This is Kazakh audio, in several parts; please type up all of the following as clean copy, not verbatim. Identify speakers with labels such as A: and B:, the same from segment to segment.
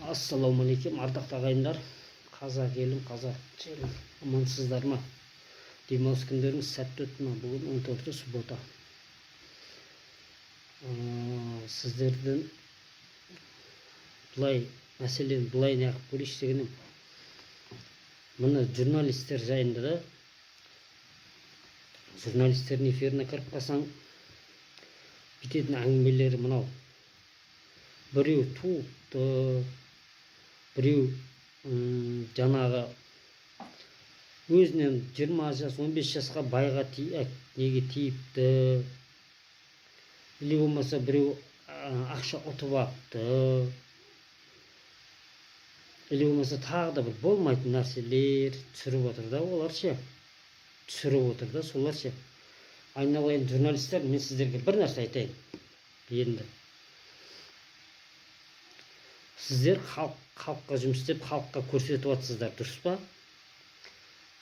A: Ассалаумағалейкум, ардақты ағайындар, қазақ елім, қазақ жерім, амансыздар ма? Демалыс күндеріңіз сәтті өтті ма? Бүгін 14-і суббота. Сіздердің былай мәселені былай неғып көрейікші дегенім, мына журналистер жайында да. Журналистердің эфиріне кіріп қалсаң, бүйтетін әңгімелері мынау: біреу туыпты, біреу жаңағы өзінен 20 жас, 15 жасқа байға ти, неге тиіпті, или болмаса біреу ақша ұтып алыпты, или болмаса тағы да бір болмайтын нәрселер түсіріп отыр да олар ше, түсіріп отыр да солар ше. Айналайын журналистер, мен сіздерге бір нәрсе айтайын енді. Сіздер халыққа жұмыс істеп, халыққа көрсетіп жатсыздар, дұрыс па?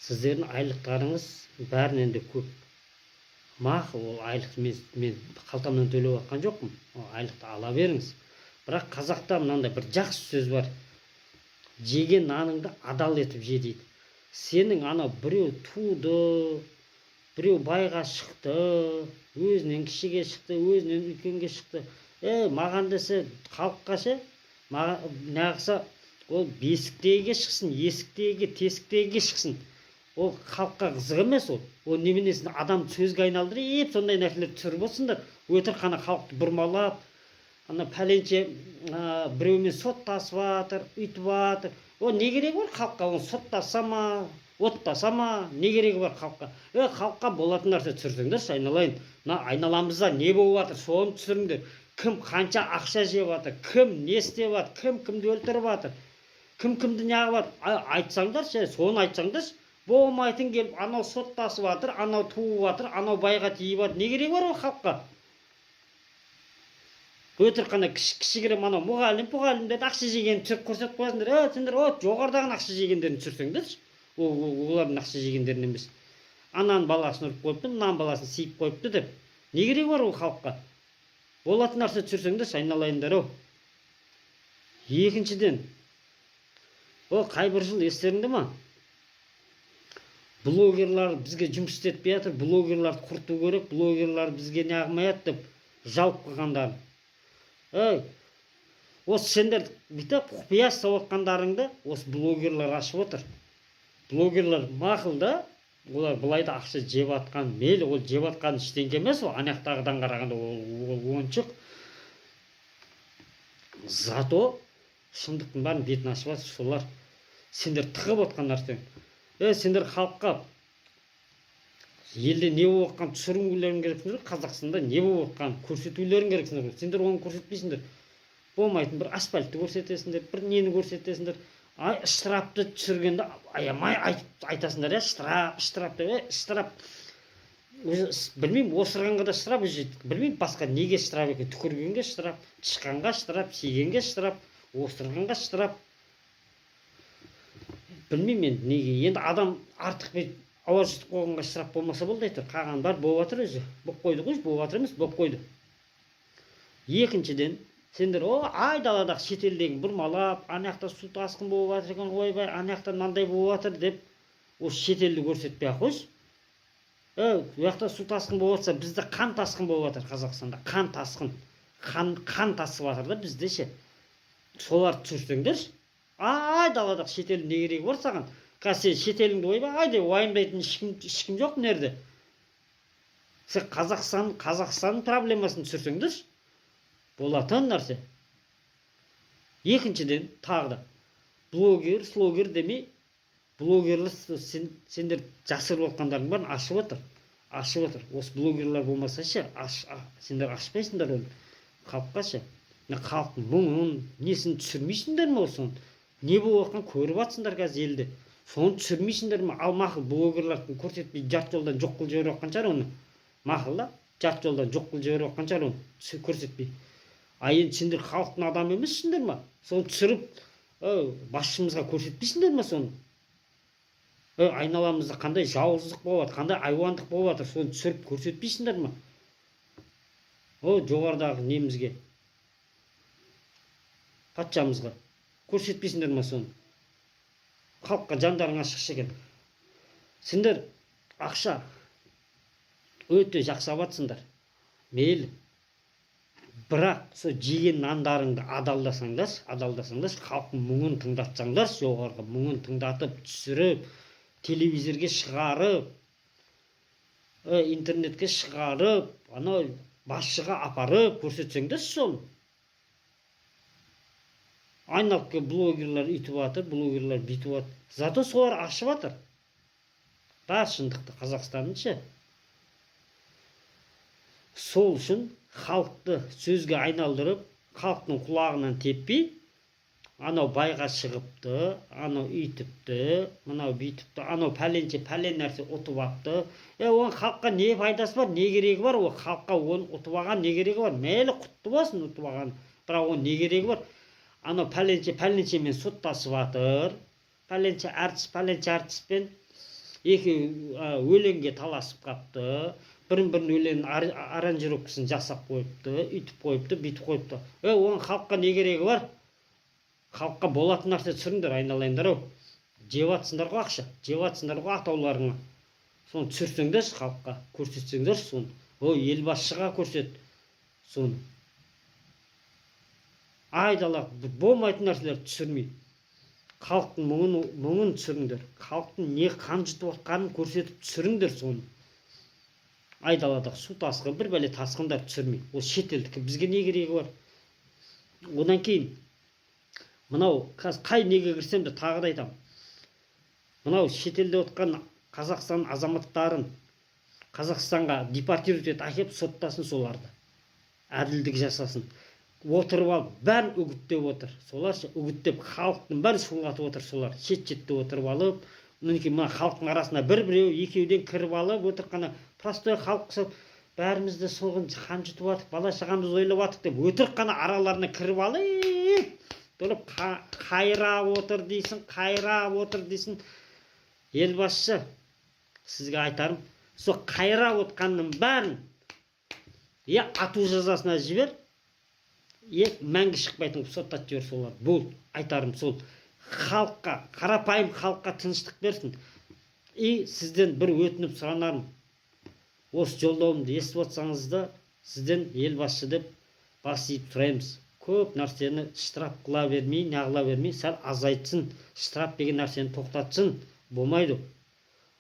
A: Сіздердің айлықтарыңыз бәрінен де көп. Мақұл, ол айлықты мен қалтамнан төлеп жатқан жоқпын, ол айлықты ала беріңіз. Бірақ қазақта мынандай бір жақсы сөз бар: «Жеген наныңды адал етіп же», – дейді. Сенің анау біреу туды, біреу байға шықты, өзінен кішіге шықты, өзінен үлкенге шықты, е, маған десе, халыққа ше, маған неғылса, ол бесіктегіге шықсын, есіктегіге, тесіктегіге шықсын, ол халыққа қызық емес. Ол неменесін адамды сөзге айналдырып, сондай нәрселерді түсіріп отырсыңдар. Өтірік қана халықты бұрмалап, ана пәленше біреумен соттасып жатыр, үйтіп жатыр. Ол не керегі бар халыққа? Оны соттаса ма, оттаса ма, не керегі бар халыққа? Е, халыққа болатын нәрсе түсірсеңдерші, айналайын. Мына айналамызда не болып жатыр, соны түсіріңдер. Кім қанша ақша жеп жатыр, кім не істеп жатыр, кім кімді өлтіріп жатыр, кім кімді неғып жатыр, айтсаңдаршы, соны айтсаңдаршы. Болмайтын келіп, анау соттасып жатыр, анау туып жатыр, анау байға тиіп жатыр. Не керегі бар ол халыққа? Өтірік қана кішігірім анау мұғалім мұғалімдерді ақша жегенін түсіріп көрсетіп қоясыңдар. Е, сендер о жоғарыдағының ақша жегендерін түсірсеңдерші, ол олардың ақша жегендерін емес. Ананың баласын ұрып қойыпты, мынаның баласын сиіп қойыпты деп. Не керегі бар ол халыққа? Болатын нәрсе түсірсеңдерші, айналайындар ау. Екіншіден, ол қай бір жыл, естеріңде ма, блогерлар бізге жұмыс істетпей жатыр, блогерларды құрту керек, блогерлар бізге неғылмай жатыр деп жалып қойғандарын. Ей, осы сендер бүйтіп құпия ұстап отқандарыңды осы блогерлар ашып отыр. Блогерлар мақұл да, олар былай да ақша жеп жатқан, мейлі, ол жеп жатқан ештеңке емес, ол ана жақтағыдан қарағанда ол ойыншық. Зато шындықтың бәрін бетін ашып жатыр солар, сендер тығып отқан нәрсең. Е, сендер халыққа елде не болып жатқанын түсірулерің керексіңдер, Қазақстанда не болып жатқанын көрсетулерің керексіңдер. Сендер оны көрсетпейсіңдер. Болмайтын бір асфальтты көрсетесіңдер, бір нені көрсетесіңдер. Ай, штрафты түсіргенде аямай айтып айтасыңдар, иә, штраф, штраф деп. Е, штраф өзі білмеймін, осырғанға да штраф уже, білмеймін, басқа неге штраф екен. Түкіргенге штраф, тышқанға штраф, сигенге штраф, осырғанға штраф. Білмеймін енді неге. Енді адам артық бүйтіп ауа жұтып қойғанға штраф болмаса болды әйтеуір. Қалғаны бәрі болып жатыр өзі, болып қойды ғой, болып жатыр емес, болып қойды. Екіншіден, сендер о айдаладағы шетелдегі бұрмалап, ана жақта су тасқын болып жатыр екен, ойбай, ана жақта мынандай болып жатыр деп, осы шетелді көрсетпей ақ қойшы. Е, ол жақта су тасқын болып жатса, бізде қан тасқын болып жатыр. Қазақстанда қан тасқын, қан тасып жатыр да бізде ше. Соларды түсірсеңдерші. Айдаладағы шетелдің не керегі бар саған қазір? Сен шетеліңді ойбай деп уайымдайтын ешкім жоқ мына жерде. Сен Қазақстанның проблемасын түсірсеңдерші, болатын нәрсе. Екіншіден, тағы да блогер слогер демей, блогерлер сендер жасырып отқандардың бәрін ашып отыр, ашып отыр. Осы блогерлар болмаса ше, сендер ашпайсыңдар оны халыққа ше. Мына халықтың мұңын, несін түсірмейсіңдер ме? Осыны, не болып жатқанын көріп жатсыңдар қазір елде, соны түсірмейсіңдер ме? Ал мақұл, блогерлардың көрсетпей, жарты жолдан жоқ қылып жіберіп жатқан шығар оны. Мақұл да, жарты жолдан жоқ қылып жіберіп жатқан шығар оны көрсетпей. А енді сендер халықтың адамы емессіңдер ма? Соны түсіріп, басшымызға көрсетпейсіңдер ма соны? Ей, айналамызда қандай жауыздық болып жатыр, қандай айуандық болып жатыр, соны түсіріп көрсетпейсіңдер ма? О, жоғарыдағы немізге, патшамызға Көрсетпейсіңдер ма соны халыққа? Жандарың ашықшы екен. Сендер ақша өте жақсы алыватсыңдар, мейлі, бірақ сол жеген нандарыңды адалдасаңдаршы, адалдасаңдаршы, халықтың мұңын тыңдатсаңдаршы, жоғарғы мұңын тыңдатып, түсіріп, телевизорге шығарып, интернетке шығарып, анау басшыға апарып көрсетсеңдерші соны. Айналып келіп, блогерлар үйтіп жатыр, блогерлар бүйтіп жатыр, зато солар ашып жатыр бар шындықты Қазақстанның ше. Сол үшін халықты сөзге айналдырып, халықтың құлағынан теппей, анау байға шығыпты, анау үйтіпті, мынау бүйтіпті, анау пәленше пәлен нәрсе ұтып алыпты. Е, оның халыққа не пайдасы бар, не керегі бар? Ол халыққа оны ұтып алған не керегі бар? Мейлі, құтты болсын ұтып алған, бірақ оның не керегі бар? Анау пәленше пәленшемен соттасып жатыр, пәленше әртіс пәленше әртіспен екеуі өлеңге таласып қапты, бірін бірін өлеңнің аранжировкасын жасап қойыпты, үйтіп қойыпты, бүйтіп қойыпты. Е, оның халыққа не керегі бар? Халыққа болатын нәрсе түсіріңдер, айналайындар ау. Жеп жатсыңдар ғой ақша, жеп жатсыңдар ғой атауларыңа. Соны түсірсеңдерші, халыққа көрсетсеңдерші соны. Ой, елбасшыға көрсет соны. Айдала болмайтын нәрселерді түсірмей, халықтың мұңын түсіріңдер, халықтың не қан жұтып жатқанын көрсетіп түсіріңдер соны. Айдаладағы су тасқын, бір бәле тасқындар түсірмей, ол шетелдікі бізге не керегі бар? Одан кейін мынау қазір қай неге кірсем де, тағы да айтамын, мынау шетелде отқан Қазақстан азаматтарын Қазақстанға депортировать етіп әкеліп соттасын соларды, әділдік жасасын. Отырып алып бәрін үгіттеп отыр солар ше, үгіттеп, халықтың бәрін шулатып отыр солар. Шет шетте отырып алып, мінекей, мына халықтың арасына бір біреу екеуден кіріп алып, өтірік қана простой халық құсап, бәріміз де соған қан жұтып жатық, бала шағамыз ойлап жатық деп, өтірік қана араларына кіріп алып тұрып, қайрап отыр дейсің, қайрап отыр дейсің. Елбасшы, сізге айтарым, сол қайрап отқанның бәрін е ату жазасына жібер, е мәңгі шықпайтын қылып соттатып жібер соларды. Болды, айтарым сол. Халыққа, қарапайым халыққа тыныштық берсін. И сізден бір өтініп сұранарым, осы жолдауымды естіп отырсаңыз да, сізден, елбасшы деп бас иіп сұраймыз, көп нәрсені штраф қыла бермей, неғыла бермей, сәл азайтсын, штраф деген нәрсені тоқтатсын. Болмайды.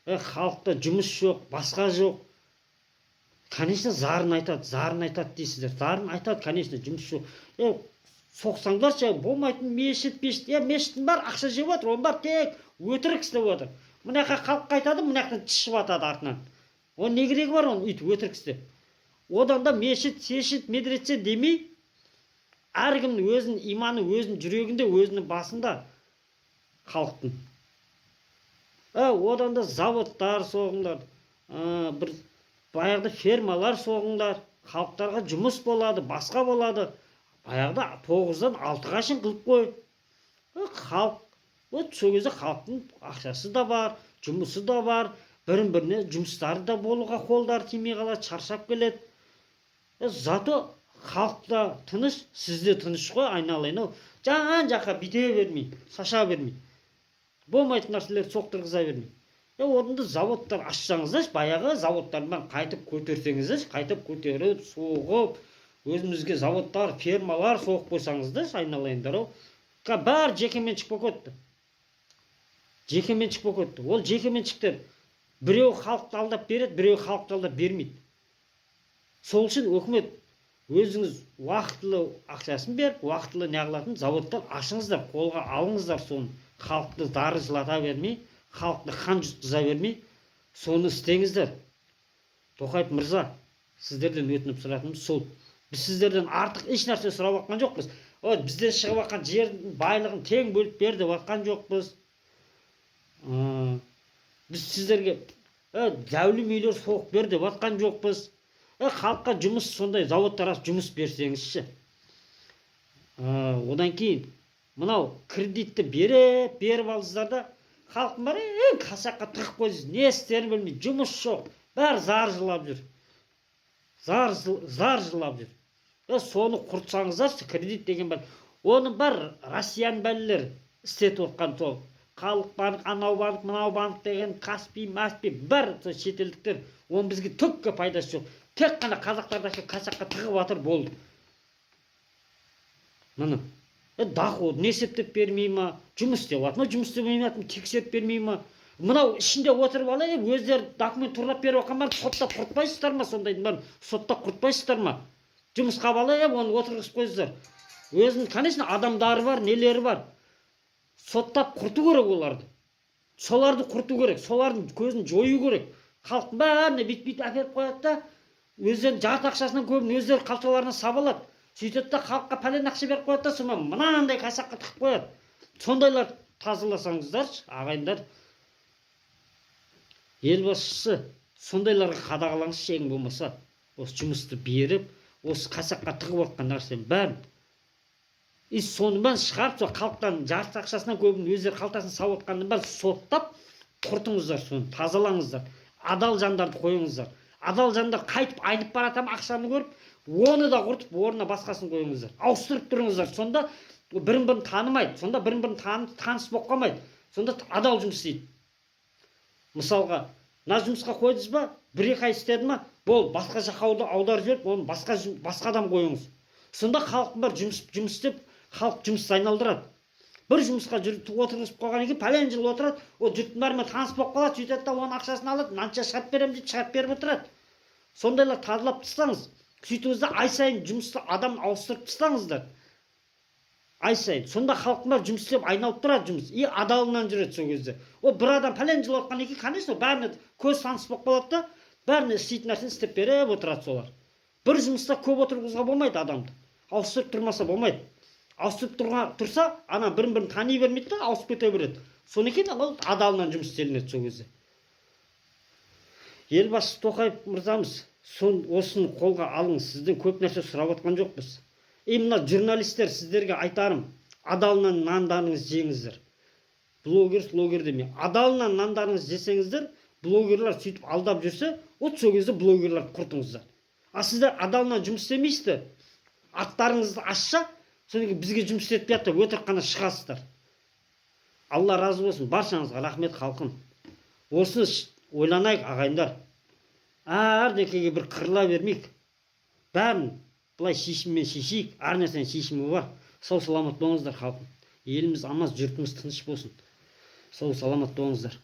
A: Е, халықта жұмыс жоқ, басқа жоқ, конечно, зарын айтады, зарын айтады дейсіздер. Зарын айтады, конечно, жұмыс жоқ. Е, соқсаңдаршы болмайтын мешіт пешіт. Е, мешіттің бәрі ақша жеп жатыр, оның бәрі тек өтірік істеп отыр. Мына жаққа халыққа айтады, мына жақтан тышып атады артынан. Оның не керегі бар оның өйтіп өтірік істеп? Одан да мешіт сешіт, медресе демей, әркімнің өзінің иманы өзінің жүрегінде, өзінің басында халықтың. Одан да заводтар соғыңдар, бір баяғыда фермалар соғыңдар, халықтарға жұмыс болады, басқа болады. Баяғыда 9-дан 6-ға шейін қылып қой. Халық вот сол кезде халықтың ақшасы да бар, жұмысы да бар, бірін біріне жұмыстары да болуға қолдары тимей қалады, шаршап келеді. Зато халық та тыныш, сіз де тыныш қой, айналайын ау. Жан жаққа бүйте бермей, шаша бермей, болмайтын нәрселерді соқтырғыза бермей. Е, орынды заводтар ашсаңыздаршы, баяғы заводтардың бәрін қайтып көтерсеңіздерші, қайтып көтеріп соғып, өзімізге заводтар, фермалар соғып қойсаңыздаршы, айналайындар ау. Бәрі жекеменшік болып кетті, жекеменшік болып кетті. Ол жекеменшіктер біреу халықты алдап береді, біреу халықты алдап бермейді. Сол үшін өкімет, өзіңіз уақытылы ақшасын беріп, уақытылы неғылатын заводтар ашыңыздар, қолға алыңыздар соны. Халықты зары жылата бермей, халықты қан жұтқыза бермей, соны істеңіздер. Тоқаев мырза, сіздерден өтініп сұратынымыз сол. Біз сіздерден артық еш нәрсе сұрап жатқан жоқпыз. Ой, бізден шығып жатқан жердің байлығын тең бөліп бер деп жатқан жоқпыз. Біз сіздерге зәулім үйлер соғып бер деп жатқан жоқпыз. Халыққа жұмыс, сондай заводтар ашып жұмыс берсеңізші. Одан кейін мынау кредитті беріп беріп алдыңыздар да, халықтың бәрі қасаққа тығып қойдыңыз, не істерін білмей, жұмыс жоқ, бәрі зар жылап жүр, зар жылап жүр. Соны құртсаңыздаршы, кредит деген бар. Оның бар Россияның бәлелері істетіп отқан сол Халық банк, анау банк, мынау банк деген, Каспий, Маспий, бәрі сол шетелдіктер. Оның бізге түкке пайдасы жоқ, тек қана қазақтарды әкеліп косякқа тығып жатыр, болды. Міне, доходын есептеп бермей ма, жұмыс істеп жатыр ма, жұмыс істемей ма, тексеріп бермей ма? Мынау ішінде отырып алайық, өздері документ турлап беріп жатқан бәрін соттап құртпайсыздар ма? Сондайдың бәрін соттап құртпайсыздар ма? Жұмысқа алып, оны отырғызып қойыңыздар. Өзінің, конечно, адамдары бар, нелері бар. Соттап құрту керек оларды, соларды құрту керек, солардың көзін жою керек. Халықтың бәріне бүйтіп бүйтіп әперіп қояды да, өздерінің жарты ақшасынан көбін өздері қалталарына сап алады. Сөйтеді да, халыққа пәлен ақша беріп қояды да, сонымен мынандай косякқа тығып қояды. Сондайларды тазаласаңыздаршы, ағайындар. Ел басшысы, сондайларға қадағалаңызшы. Ең болмаса осы жұмысты беріп, осы косякқа тығып отқан нәрсенің бәрін и соның бәрін шығарып, сол халықтан жарты ақшасынан көбін өздері қалтасына салып отқанның бәрін соттап құртыңыздар, соны тазалаңыздар, адал жандарды қойыңыздар. Адал жандар қайтып айнып бара жатыр ма ақшаны көріп, оны да құртып, орнына басқасын қойыңыздар, ауыстырып тұрыңыздар. Сонда бірін бірін танымайды, сонда бірін бірін таныс болып қалмайды, сонда адал жұмыс істейді. Мысалға, мына жұмысқа қойдыңыз ба, 1-2 ай істеді ма, болды, басқа жаққа аударып жіберіп, оны басқа адам қойыңыз. Сонда халықтың бәрі жұмыс істеп, халық жұмысты айналдырады. Бір жұмысқа жүріп отырғызып қойғаннан кейін пәлен жыл отырады ол, жұрттың бәрімен таныс болып қалады. Сөйтеді да, оның ақшасын алады, мынанша шығарып беремін дейді, шығарып беріп отырады. Сондайлар тазалап тастаңыз. Сөйтіңіз да, ай сайын жұмысты адам ауыстырып тастаңыздар ай сайын. Сонда халықтың бәрі жұмыс істеп, айналып тұрады жұмыс и адалынан жүреді сол кезде. Ол бір адам пәлен жыл отқаннан кейін, конечно, бәріне көз таныс болып қалады да, бәріне істейтін нәрсені істеп беріп отырады солар. Бір жұмыста көп отырғызуға болмайды адамды, ауыстырып тұрмаса болмайды. Ауыстырып тұрса, ана бірін бірін тани бермейді да, ауысып кете береді. Содан кейін ол адалынан жұмыс істелінеді сол кезде. Елбасы Тоқаев мырзамыз, осыны қолға алыңыз, сізден көп нәрсе сұрап отқан жоқпыз. И мына журналистер, сіздерге айтарым: адалынан нандарыңызды жеңіздер. Блогер блогер демей, адалынан нандарыңызды жесеңіздер, блогерлар сөйтіп алдап жүрсе, вот сол кезде блогерларды құртыңыздар. А сіздер адалынан жұмыс істемейсіздер, аттарыңызды ашса, содан кейін бізге жұмыс істетпей жатыр деп өтірік қана шығасыздар. Алла разы болсын баршаңызға, рахмет, халқым. Осыны ойланайық, ағайындар, әрнекеге бір қырыла бермейік, бәрін былай шешіммен шешейік. Әр нәрсенің шешімі бар. Сау саламат болыңыздар, халқым. Еліміз аман, жұртымыз тыныш болсын. Сау саламат болыңыздар.